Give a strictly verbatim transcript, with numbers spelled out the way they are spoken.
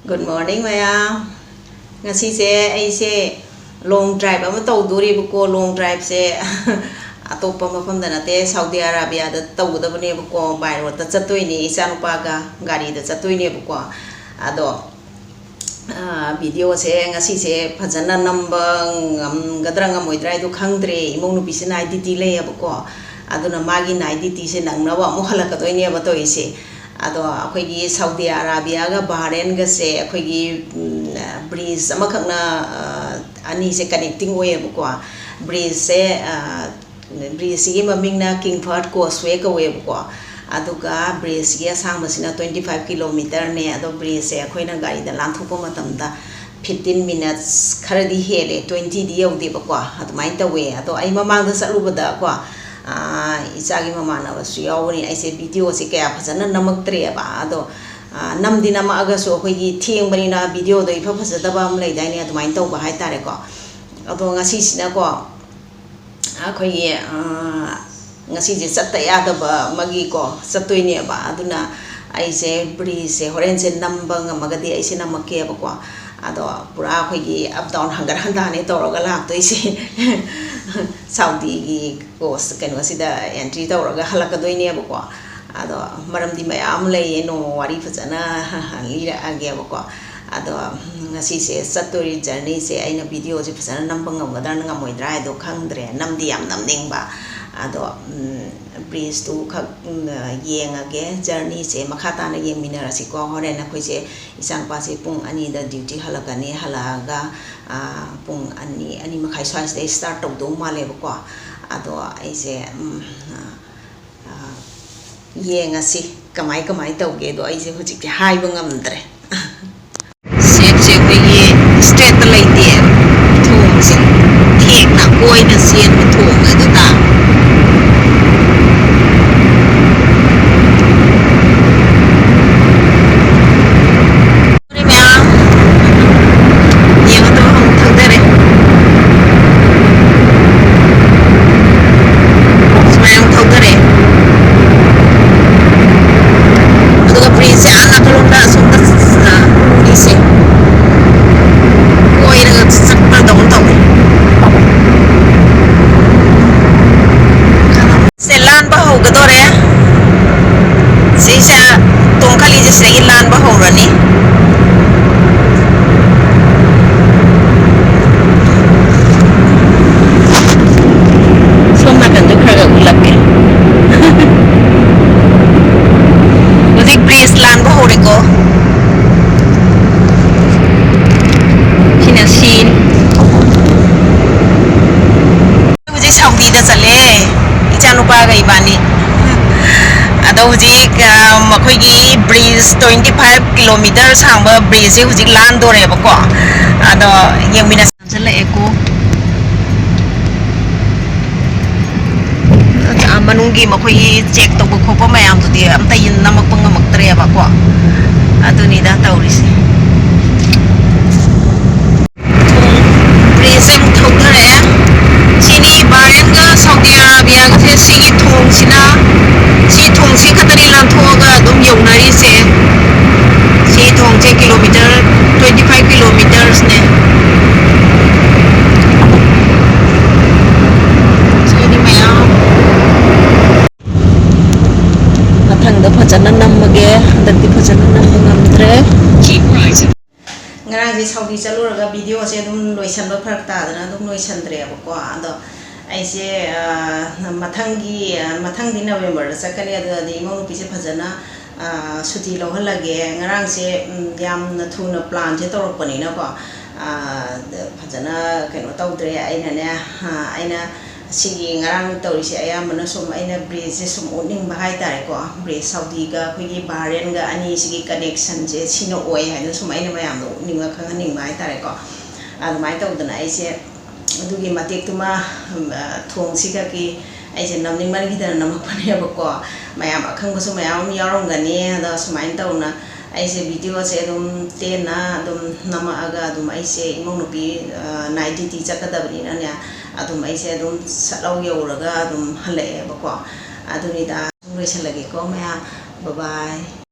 Good morning, ꯃꯌꯥꯝ꯫ ꯉꯁꯤꯁꯦ ꯑꯩꯁꯦ long drive ꯑꯃ ꯇꯧꯗꯣꯔꯤꯕꯀꯣ꯫ Long driveꯁꯦ ꯑꯇꯣꯞꯄ ꯃꯐꯝꯗ ꯅꯠꯇꯦ, ꯁꯥꯎꯗꯤ ꯑꯔꯥꯕꯤꯌꯥꯗ ꯇꯧꯒꯗꯕꯅꯦꯕꯀꯣ꯫ By roadꯇ ꯆꯠꯇꯣꯏꯅꯦ, ꯏꯆꯥꯅꯨꯄꯥꯒ ꯒꯥꯔꯤꯗ ꯆꯠꯇꯣꯏꯅꯦꯕꯀꯣ꯫ ꯑꯗꯣ, ꯑꯥ, videoꯁꯦ ꯉꯁꯤꯁꯦ ꯐꯖꯅ ꯅꯝꯕ ꯉꯝꯒꯗ꯭ꯔꯥ ꯉꯝꯃꯣꯏꯗ꯭ꯔꯥ ꯍꯥꯏꯗꯣ ꯈꯪꯗ꯭ꯔꯦ꯫ ꯏꯃꯧ ꯅꯨꯄꯤꯁꯦ night duty ꯂꯩꯌꯦꯕꯀꯣ꯫ ꯑꯗꯨꯅ ꯃꯥꯒꯤ night dutyꯁꯦ ꯅꯪꯅꯕ ꯑꯃꯨꯛ ꯍꯜꯂꯛꯀꯗꯣꯏꯅꯦꯕ ꯇꯧꯔꯤꯁꯦ꯫ ꯑꯗꯣ ꯑꯩꯈꯣꯏꯒꯤ ꯁꯥꯎꯗꯤ ꯑꯔꯥꯕꯤꯌꯥꯒ ꯕꯍꯔꯦꯟꯒꯁꯦ ꯑꯩꯈꯣꯏꯒꯤ, ꯎꯝ, bridge ꯑꯃꯈꯛꯅ, ꯑ, ꯑꯅꯤꯁꯦ connecting ꯑꯣꯏꯌꯦꯕꯀꯣ꯫ Bridgeꯁꯦ, ꯑ, bridgeꯁꯤꯒꯤ ꯃꯃꯤꯡꯅ King Fahd Causeway ꯀꯧꯋꯦꯕꯀꯣ꯫ ꯑꯗꯨꯒ bridgeꯁꯤꯒꯤ ꯑꯁꯥꯡꯕꯁꯤꯅ twenty five kilometerꯅꯦ꯫ ꯑꯗꯣ bridgeꯁꯦ ꯑꯩꯈꯣꯏꯅ ꯒꯥꯔꯤꯗ ꯂꯥꯟꯊꯣꯛꯄ ꯃꯇꯝꯗ fifteen minutes, ꯈꯔꯗꯤ ꯍꯦꯜꯂꯦ, twentyꯗꯤ ꯌꯧꯗꯦꯕꯀꯣ, ꯑꯗꯨꯃꯥꯏꯅ ꯇꯧꯋꯦ꯫ ꯑꯗꯣ ꯑꯩ ꯃꯃꯥꯡꯗ ꯆꯠꯂꯨꯕꯗꯀꯣ, ꯑꯥ, ꯏꯆꯥꯒꯤ ꯃꯃꯥꯟꯅꯕꯁꯨ ꯌꯥꯎꯕꯅꯤ, ꯑꯩꯁꯦ videoꯁꯦ ꯀꯌꯥ ꯐꯖꯅ ꯅꯝꯃꯛꯇ꯭ꯔꯦꯕ꯫ ꯑꯗꯣ, ꯑꯥ, ꯅꯝꯗꯤ ꯅꯝꯃꯛꯑꯒꯁꯨ ꯑꯩꯈꯣꯏꯒꯤ ꯊꯦꯡꯕꯅꯤꯅ videoꯗꯣ ꯏꯐ ꯐꯖꯗꯕ ꯑꯃ ꯂꯩꯗꯥꯏꯅꯦ, ꯑꯗꯨꯃꯥꯏꯅ ꯇꯧꯕ ꯍꯥꯏꯇꯥꯔꯦꯀꯣ꯫ ꯑꯗꯣ ꯉꯁꯤꯁꯤꯅꯀꯣ, ꯑꯩꯈꯣꯏꯒꯤ, ꯑꯥ, ꯉꯁꯤꯁꯦ ꯆꯠꯇ ꯌꯥꯗꯕ ꯑꯃꯒꯤꯀꯣ ꯆꯠꯇꯣꯏꯅꯦꯕ꯫ ꯑꯗꯨꯅ ꯑꯩꯁꯦ bridgeꯁꯦ ꯍꯣꯔꯦꯟꯁꯦ ꯅꯝꯕ ꯉꯝꯃꯒꯗꯤ ꯑꯩꯁꯦ ꯅꯝꯃꯛꯀꯦꯕꯀꯣ꯫ ꯑꯗꯣ ꯄꯨꯔꯥ ꯑꯩꯈꯣꯏꯒꯤ up down ꯍꯪꯒꯠ ꯍꯟꯗꯥꯅꯦ ꯇꯧꯔꯒ ꯂꯥꯛꯇꯣꯏꯁꯦ꯫ ꯁꯥꯎꯗꯤꯒꯤ coast ꯀꯩꯅꯣꯁꯤꯗ entry ꯇꯧꯔꯒ ꯍꯜꯂꯛꯀꯗꯣꯏꯅꯦꯕꯀꯣ꯫ ꯑꯗꯣ ꯃꯔꯝꯗꯤ ꯃꯌꯥꯝ ꯂꯩꯌꯦ, ꯅꯣꯡꯃ ꯋꯥꯔꯤ ꯐꯖꯅ ꯂꯤꯔꯛꯑꯒꯦꯕꯀꯣ꯫ ꯑꯗꯣ ꯉꯁꯤꯁꯦ ꯆꯠꯇꯣꯔꯤ journeyꯁꯦ ꯑꯩꯅ videoꯁꯦ ꯐꯖꯅ ꯅꯝꯕ ꯉꯝꯒꯗ꯭ꯔꯥ ꯉꯝꯃꯣꯏꯗ꯭ꯔꯥ ꯍꯥꯏꯗꯣ ꯈꯪꯗ꯭ꯔꯦ꯫ ꯅꯝꯗꯤ ꯌꯥꯝ ꯅꯝꯅꯤꯡꯕ꯫ ꯑꯗꯣ, ꯎꯝ, bridgeꯇꯨ ꯈꯛ, ꯎꯝ, ꯌꯦꯡꯉꯒꯦ꯫ Journeyꯁꯦ ꯃꯈꯥ ꯇꯥꯅ ꯌꯦꯡꯃꯤꯟꯅꯔꯁꯤꯀꯣ꯫ ꯍꯣꯔꯦꯟ ꯑꯩꯈꯣꯏꯁꯦ, ꯏꯆꯥꯅꯨꯄꯥꯁꯦ ꯄꯨꯡ ꯑꯅꯤꯗ duty ꯍꯜꯂꯛꯀꯅꯤ꯫ ꯍꯜꯂꯛꯑꯒ, ꯑꯥ, ꯄꯨꯡ ꯑꯅꯤ, ꯑꯅꯤ ꯃꯈꯥꯏ ꯁ꯭ꯋꯥꯏꯁꯤꯗꯩ start ꯇꯧꯗꯧ ꯃꯥꯜꯂꯦꯕꯀꯣ꯫ ꯑꯗꯣ ꯑꯩꯁꯦ, ꯎꯝ, ꯑꯥ, ꯌꯦꯡꯉꯁꯤ ꯀꯃꯥꯏ ꯀꯃꯥꯏ ꯇꯧꯒꯦꯗꯣ ꯑꯩꯁꯦ ꯍꯧꯖꯤꯛꯇꯤ ꯍꯥꯏꯕ ꯉꯝꯗ꯭ꯔꯦ꯫ Safeꯁꯦ ꯑꯩꯈꯣꯏꯒꯤ straightꯇ ꯂꯩꯇꯦꯕ, ꯊꯣꯡꯁꯦ ꯊꯦꯛꯅ ꯀꯣꯏꯅ ꯆꯦꯟꯕ ꯊꯣꯡ ꯑꯗꯨ ꯇꯥ꯫ ꯃꯌꯥꯝ ꯌꯦꯡꯉꯗꯕ ꯑꯃꯨꯛ ꯊꯧꯗꯔꯦ꯫ ꯁꯨꯃꯥꯏꯅ ꯑꯃꯨꯛ ꯊꯧꯗꯔꯦ꯫ ꯑꯗꯨꯒ bridgeꯁꯦ ꯑꯥ ꯅꯥꯀꯜꯂꯣꯝꯗ ꯑꯁꯣꯝꯗ, ꯑ, ꯎꯔꯤꯁꯦ꯫ ꯁꯣꯝ ꯅꯥꯀꯟꯗ ꯈꯔ ꯈꯔ ꯎꯠꯂꯛꯀꯦ꯫ ꯍꯧꯖꯤꯛ bridge ꯂꯥꯟꯕ ꯍꯧꯔꯦꯀꯣ꯫ ꯁꯤꯅ scene꯫ ꯍꯧꯖꯤꯛ ꯁꯥꯎꯗꯤꯗ ꯆꯠꯂꯦ, ꯏꯆꯥꯅꯨꯄꯥꯒ ꯏꯕꯥꯅꯤ꯫ ꯑꯗꯣ ꯍꯧꯖꯤꯛ, ꯑ, ꯃꯈꯣꯏꯒꯤ bridge twenty five kilometer ꯁꯥꯡꯕ bridgeꯁꯦ ꯍꯧꯖꯤꯛ ꯂꯥꯟꯗꯣꯔꯦꯕꯀꯣ꯫ ꯑꯗꯣ ꯌꯦꯡꯃꯤꯟꯅꯁꯤ꯫ ꯆꯪꯁꯤꯜꯂꯛꯑꯦꯀꯣ꯫ ꯑ, ꯃꯅꯨꯡꯒꯤ ꯃꯈꯣꯏꯒꯤ check ꯇꯧꯕ ꯈꯣꯠꯄ ꯃꯌꯥꯝꯗꯨꯗꯤ ꯑꯝꯇ ꯌꯦꯡ-, ꯅꯝꯃꯛꯄ ꯉꯝꯃꯛꯇ꯭ꯔꯦꯕꯀꯣ꯫ ꯑꯗꯨꯅꯤꯗ ꯇꯧꯔꯤꯁꯦ꯫ Bridgeꯁꯦ ꯑꯃꯨꯛ ꯊꯧꯊꯔꯛꯑꯦ꯫ ꯁꯤꯅꯤ ꯕꯍꯔꯦꯟꯒ ꯁꯥꯎꯗꯤ ꯑꯔꯥꯕꯤꯌꯥꯒꯁꯦ, ꯁꯤꯒꯤ ꯊꯣꯡꯁꯤꯅ, ꯁꯤ ꯊꯣꯡꯁꯤ ꯈꯛꯇꯅꯤ ꯂꯥꯟꯊꯣꯛꯑꯒ ꯑꯗꯨꯝ ꯌꯧꯅꯔꯤꯁꯦ꯫ ꯁꯤ ꯊꯣꯡꯁꯦ kilometer, twenty five kilometersꯅꯦ꯫ ꯁꯤꯗꯤ ꯃꯌꯥꯝ꯫ ꯃꯊꯪꯗ ꯐꯖꯅ ꯅꯝꯃꯒꯦ꯫ ꯍꯟꯗꯛꯇꯤ ꯐꯖꯅ ꯅꯝꯕ ꯉꯝꯗ꯭ꯔꯦ꯫ ꯉꯔꯥꯡꯁꯦ ꯁꯥꯎꯗꯤ ꯆꯠꯂꯨꯔꯒ videoꯁꯦ ꯑꯗꯨꯝ ꯂꯣꯏꯁꯟꯕ ꯐꯔꯛ ꯇꯥꯗꯅ ꯑꯗꯨꯝ ꯂꯣꯏꯁꯟꯗ꯭ꯔꯦꯕꯀꯣ꯫ ꯑꯗꯣ ꯑꯩꯁꯦ, ꯑ, ꯃꯊꯪꯒꯤ, ꯑ, ꯃꯊꯪꯗꯤ Novemberꯗ ꯆꯠꯀꯅꯤ꯫ ꯑꯗꯨꯗꯗꯤ ꯏꯃꯧ ꯅꯨꯄꯤꯁꯦ ꯐꯖꯅ, ꯑ, ꯁꯨꯇꯤ ꯂꯧꯍꯜꯂꯒꯦ꯫ ꯉꯔꯥꯡꯁꯦ, ꯎꯝ, ꯌꯥꯝꯅ ꯊꯨꯅ planꯁꯦ ꯇꯧꯔꯛꯄꯅꯤꯅꯀꯣ, ꯑ, ꯐꯖꯅ ꯀꯩꯅꯣ ꯇꯧꯗ꯭ꯔꯦ꯫ ꯑꯩꯅꯅꯦ, ꯑ, ꯑꯩꯅ ꯁꯤꯒꯤ ꯉꯔꯥꯡ ꯇꯧꯔꯤꯁꯦ ꯑꯌꯥꯝꯕꯅ ꯁꯨꯝ ꯑꯩꯅ bridgeꯁꯦ ꯁꯨꯝ ꯎꯠꯅꯤꯡꯕ ꯍꯥꯏꯇꯥꯔꯦꯀꯣ꯫ Bridge ꯁꯥꯎꯗꯤꯒ ꯑꯩꯈꯣꯏꯒꯤ ꯕꯍꯔꯦꯟꯒ ꯑꯅꯤꯁꯤꯒꯤ connectionꯁꯦ ꯁꯤꯅ ꯑꯣꯏ ꯍꯥꯏꯗꯅ ꯁꯨꯝ ꯑꯩꯅ ꯃꯌꯥꯝꯗ ꯎꯠꯅꯤꯡꯕ, ꯈꯪꯍꯟꯅꯤꯡꯕ ꯍꯥꯏꯇꯥꯔꯦꯀꯣ꯫ ꯑꯗꯨꯃꯥꯏꯅ ꯇꯧꯗꯅ ꯑꯩꯁꯦ ꯑꯗꯨꯒꯤ ꯃꯇꯦꯛꯇꯨꯃ, ꯎꯝ, ꯑ, ꯊꯣꯡꯁꯤꯈꯛꯀꯤ ꯑꯩꯁꯦ ꯅꯝꯅꯤꯡꯃꯟꯈꯤꯗꯅ ꯅꯝꯃꯛꯄꯅꯦꯕꯀꯣ꯫ ꯃꯌꯥꯝ ꯑꯈꯪꯕꯁꯨ ꯃꯌꯥꯝ ꯑꯃ ꯌꯥꯎꯔꯝꯒꯅꯤ꯫ ꯑꯗꯣ ꯁꯨꯃꯥꯏꯅ ꯇꯧꯅ ꯑꯩꯁꯦ videoꯁꯦ ꯑꯗꯨꯝ ꯇꯦꯟꯅ ꯑꯗꯨꯝ ꯅꯝꯃꯛꯑꯒ ꯑꯗꯨꯝ ꯑꯩꯁꯦ ꯏꯃꯧ ꯅꯨꯄꯤ, ꯑ, night duty ꯆꯠꯀꯗꯕꯅꯤꯅꯅꯦ, ꯑꯗꯨꯝ ꯑꯩꯁꯦ ꯑꯗꯨꯝ ꯁꯠ ꯂꯥꯎ ꯌꯧꯔꯒ ꯑꯗꯨꯝ ꯍꯜꯂꯛꯑꯦꯕꯀꯣ꯫ ꯑꯗꯨꯅꯤꯗ, ꯑꯗꯨꯝ ꯂꯣꯏꯁꯜꯂꯒꯦꯀꯣ ꯃꯌꯥꯝ꯫ Bye bye꯫